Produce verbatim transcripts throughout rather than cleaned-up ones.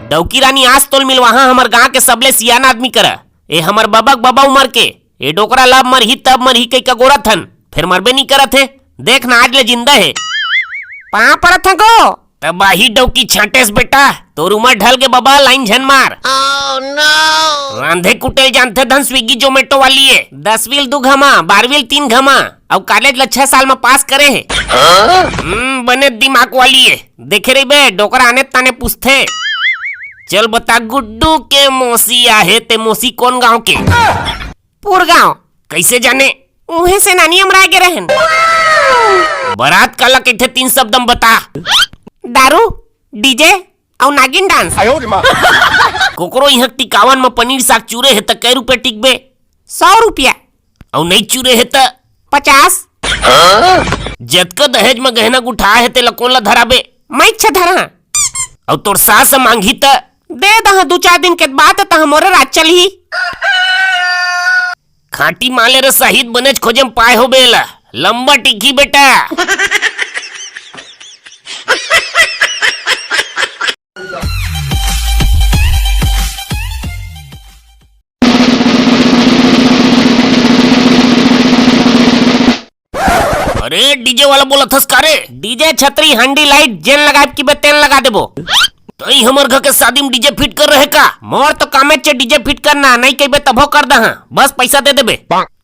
डौकी रानी, आज तोल मिलवाहा हमर गांव के सबले सियान आदमी करा। ए हमर बबक बबा उमर के, ए डोकरा लब मरही तब मरही कई का गोरत हन, फेर मरबे नी करत हे। देख ना, आज ले जिंदा हे। पाँव पड़त हंव गो। तबाही डौकी छांटेस बेटा, तोर उमर ढल के बबा, लाइन झन मार। रांधे कुटे ल जानथे धन, स्विगी जोमेटो वाली ए। दसवीं ल दू घमा, बारहवीं ल तीन घमा, अउ कॉलेज ल छह साल म पास करे हे। हम्म, बने दिमाग वाली ए। देखे रहिबे, डोकरा आने ताने पूछथे। चल बता गुड्डू के मौसी आहे, ते मौसी कोन गांव के? पुरगांव। कइसे जाने? उहें से नानी अमरा गे रहन। बरात काला कहिथे, तीन शब्द म बता। दारू, डीजे अउ नागिन डांस। कोकरो इहां टिकावन म पनीर साग चूरे हे त कै रुपया टिकबे? सौ रुपया। अउ नइ चूरे हे त? पचास। जतका दहेज म गहना गुठाए हे तेला कोन ला धराबे? मैं इच्छा धरा। अउ तोर सास ह मांगही त? दे दहा दू चार दिन के बाद, तहा मोरे राज चलही। खांटी माले रे सहित बनेच खोजे म पाए होबे एला। लंबा टिकही बेटा। अरे डीजे वाला बोलत हस का रे? डीजे, छतरी, हंडी, लाइट जेन लगाए के बे तेन लगा देबो। तई हमर घर के शादी म डीजे फिट कर रहे का? मोर तो कामेच हे डीजे फिट करना, नइ कहिबे तभो कर दहा, बस पइसा दे देबे।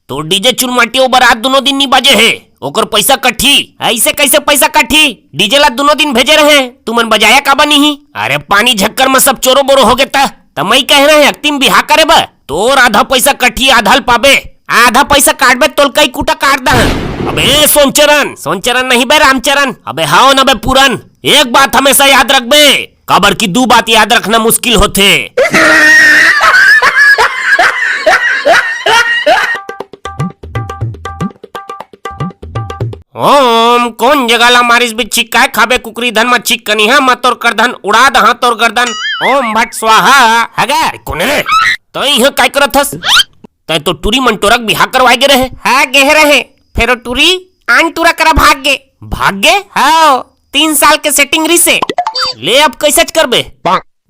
तोर डीजे चुलमाटी ओ बरात दुनो दिन नी बाजे हे, ओकर पइसा कटही। अइसे कइसे पइसा कटही? डीजे ला दुनो दिन भेजे रहे, तुमन बजाया काबर नी ही? अरे पानी झक्कर म सब चोरो बोरो होगे त, त मई कहे रहे अक्ती म बिहा करे बर। तोर आधा पइसा कटही, आधा ल पाबे, आधा पइसा काटबे तोल कई कुटा काट दहा। अबे सोनचरन, सोनचरन नहीं बे रामचरन, अबे हव न बे पुरन, एक बात हमेशा याद रखबे, काबर कि दू बात याद रखना मुश्किल होथे। ओम, कोन जगह ला मारिस बे छिक? काय खाबे कुकरी धन म छिक कनिहा म तोर करधन उड़ा दहा तोर गर्दन। ओम भट स्वाहा। हगे, कोने रे? तई इहां काय करत हस? तय तो टूरी मन टोरक बिहा करवाए गे रहे। हाँ, गे रहे। फेर ओ टूरी आन टूरा करा भाग गे। भाग गे? हाँ, तीन साल के सेटिंग रिसे। ले अब कइसेच करबे?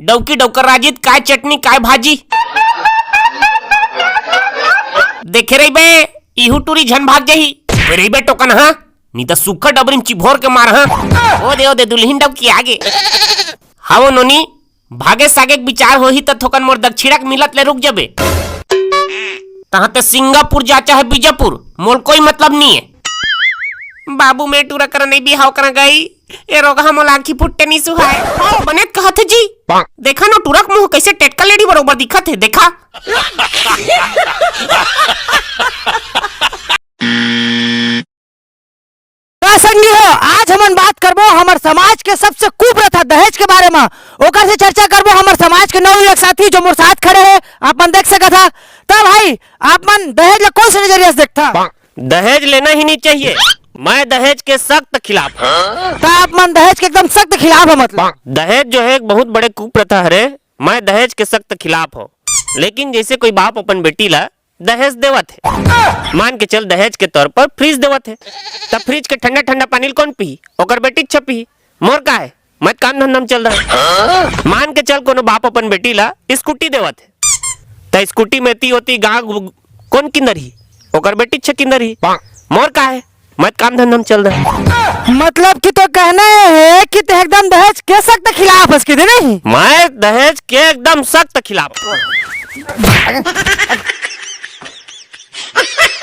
डौकी डौकर राजित, काय चटनी, काय भाजी। देखे रहिबे, इहू टूरी झन भाग जाही। बे रहिबे टोकन, हाँ? नी त सुक्खा डबरी म चिभोर के मार, हाँ? ओ दे, ओ दे, दुल्हिन डौकी आगे। हावो नोनी, भागे सागे के विचार होही त थोकन मोर दक्षिणा के मिलत ले रुक जबे। तहां ते सिंगापुर जा चाहे बीजापुर, मोल कोई मतलब नी हे। बाबू, मैं टूरा करा नहीं बिहाव करा गई, ए रोगहा मोला आंखी फुट्टे नी सुहाय। हाव, बने त कहत हे जी। देखा नो टूरा के मुंह कइसे टेटका लेडी बरोबर दिखत हे, देखा। त संगी हो, आज हमन बात करबो हमर समाज के सबसे कुप्रथा दहेज के बारे म। ओकर से चर्चा करबो हमर समाज के नवयुवक साथी जो मोर साथ खड़े हे, आप मन देख सकत हा। त भाई, आप मन दहेज ला कौन से नजरिया से देखथा? दहेज लेना ही नहीं चाहिए। मैं दहेज के सख्त खिलाफ हूँ। त आप मन दहेज के एकदम सख्त खिलाफ हे मतलब? दहेज जो है एक बहुत बड़े कुप्रथा हरे, मैं दहेज के सख्त खिलाफ हूँ। लेकिन जैसे कोई बाप अपन बेटी ला दहेज देवत हे, मान के चल दहेज के तौर पर फ्रिज देवत हे, त फ्रिज के ठंडा ठंडा पानी ल कौन पी? ओकर बेटी छपी। मोर का हे? मैं काम धंधा म चल रहा। मान के चल कोनो बाप अपन बेटी ला स्कूटी देवत हे, त स्कूटी में ती ओती गाँव घू-, कौन किंदरही? ओकर बेटी छ किंदरही। मोर का हे? मैं काम धंधा म चल रहा। मतलब कि तो कहना ये हे कि ते एकदम दहेज के सख्त खिलाफ हस कि दे नहीं? मैं दहेज के एकदम सख्त खिलाफ।